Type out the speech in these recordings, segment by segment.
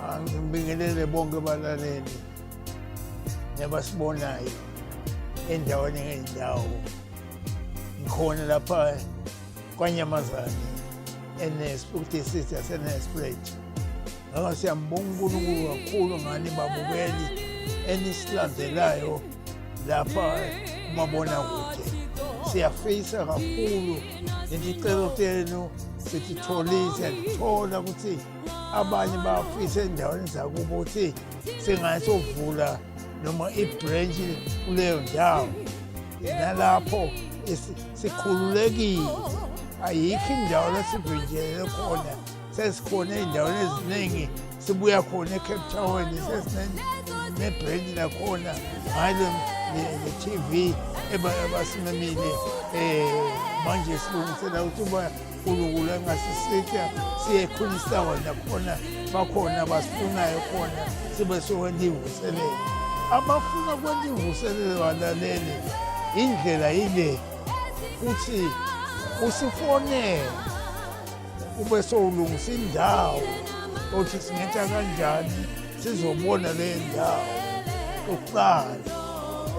Angibingelele bonke abalaleli nabasibonayo endaweni ngey'ndawo. Ngikhona lapha KwaNyamazane eNesprit yaseNesprit. Ngakho siyambonga uNkulunkulu kakhulu ngani babukeli enisilandelayo lapha kumabonakude. Siyafisa kakhulu neticelo tenu sititholile, siyatithola ukuthi abanye bafisa endaweni zakubo ukuthi singasovula noma ibranch kuleyo ndawo. Nalapho sikhululekile, ayikho indawo lesivinjelele khona. Sesikhona ey'ndaweni eziningi, sibuya khona eCape Town, sesinebrand nakhona ngayo le-TV ebasimemile. Manje silungisela ukuthi uba uNkulunkulu engasisitha siye eQueenstown, nakhona bakhona abasifunayo khona, sibe sokwenza ivuselelo. Abafuna kwenza ivuselelo balalele, indlela yile futhi usifonele ube sowulungisa indawo othi singetha kanjani sizobona le ndawo kuqala,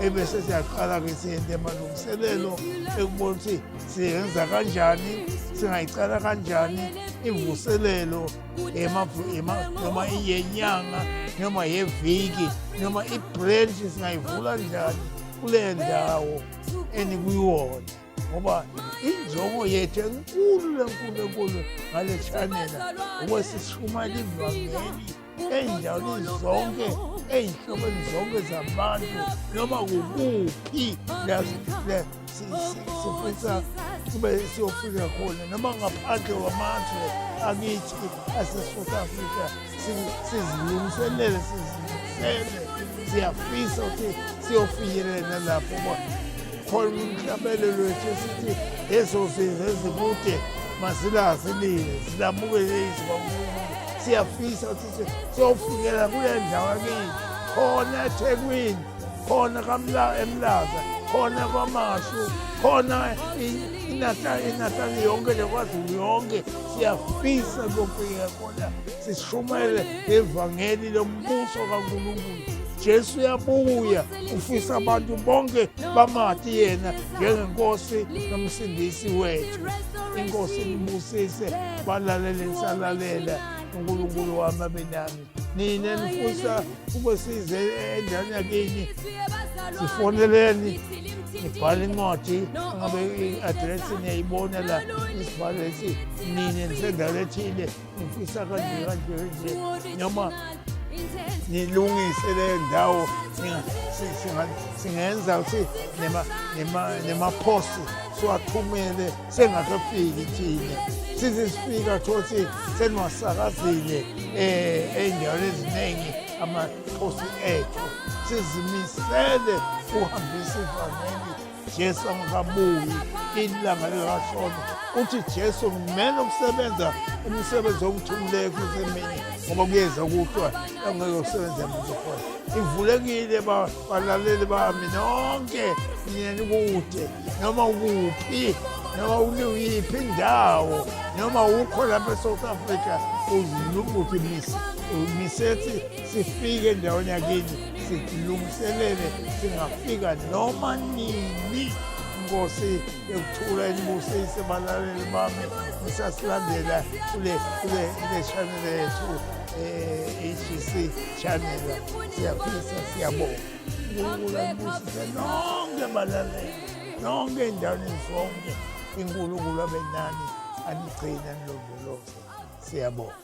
ebese siyaqala-ke siyenze amalungiselelo ekubona ukuthi siyenza kanjani, singayicala kanjani ivuselelo noma iyenyanga noma yeviki noma ibranch singayivula njani kule ndawo enikuyona, ngoba injongo yethu enkulu lenkulu enkulu ngale chanela ukuba sishumayela ivangeli ey'ndaweni zonke, ey'nhlobeni zonke zabantu, noma kukuphi sifisa kube siyofika khona, noma ngaphandle kwamazwe akithi ase-South Africa. Sizilungiselele, sizimisele, siyafisa ukuthi siyofinyelela nalapho khona umhlabelelo wethu esithi lezo zizwe ezikude mazilazi lile zilamukele izwi kaNkulunkulu. Siyafisa ukuthi siyofikela kule ndawo yakini khona eThekwini, khona eMlaza, khona KwaMashu, khona iNatali yonke neKwaZulu yonke. Siyafisa kuyofika khona sishumayele ivangeli lombuso kaNkulunkulu. Jesu uyabuya, ufisa abantu bonke bamati yena njengenkosi nomsindisi wethu. Inkosi inibusise balalele nisalalela. uNkulunkulu wami abe nami. Nina nifisa kube size endaweni yakini, sifoneleni, nibhale incwadi, ngabe i-address niyayibona la, nisibhale sithi nina nisendaweni ethile, nifisa kanje kanje kanje, noma nilungise leyo ndawo. Singenza ukuthi nemaphosi siwathumele sengakafiki thina, size sifika thothi seniwasakazile ey'ndaweni eziningi amaphosi ethu. Sizimisele uhambisa ivangeli Jesu angakabuyi, ilanga lingashona. Uthi Jesu, ngimele ukusebenza umsebenzi ongithumileyo kusemini, ngoba kuyeza kuhlwa angeke usebenze muntu khona. Ivulekile balaleli bami nonke, nina nikude noma ukuphi, noma uluyiphi indawo, noma ukho lapha eSouth Africa, uthi misethi sifike endaweni yakini silungiselele, singafika noma nini. Inkosi yokuthula inibusise balaleli bami nisasilandela kule channel yethu, HGC channel. Siyafisa, siyabonga. uNkulunkulu anibusise nonke balaleli nonke ey'ndaweni zonke. INkulunkulu abe nani, anigcine, anilondoloze. Siyabonga.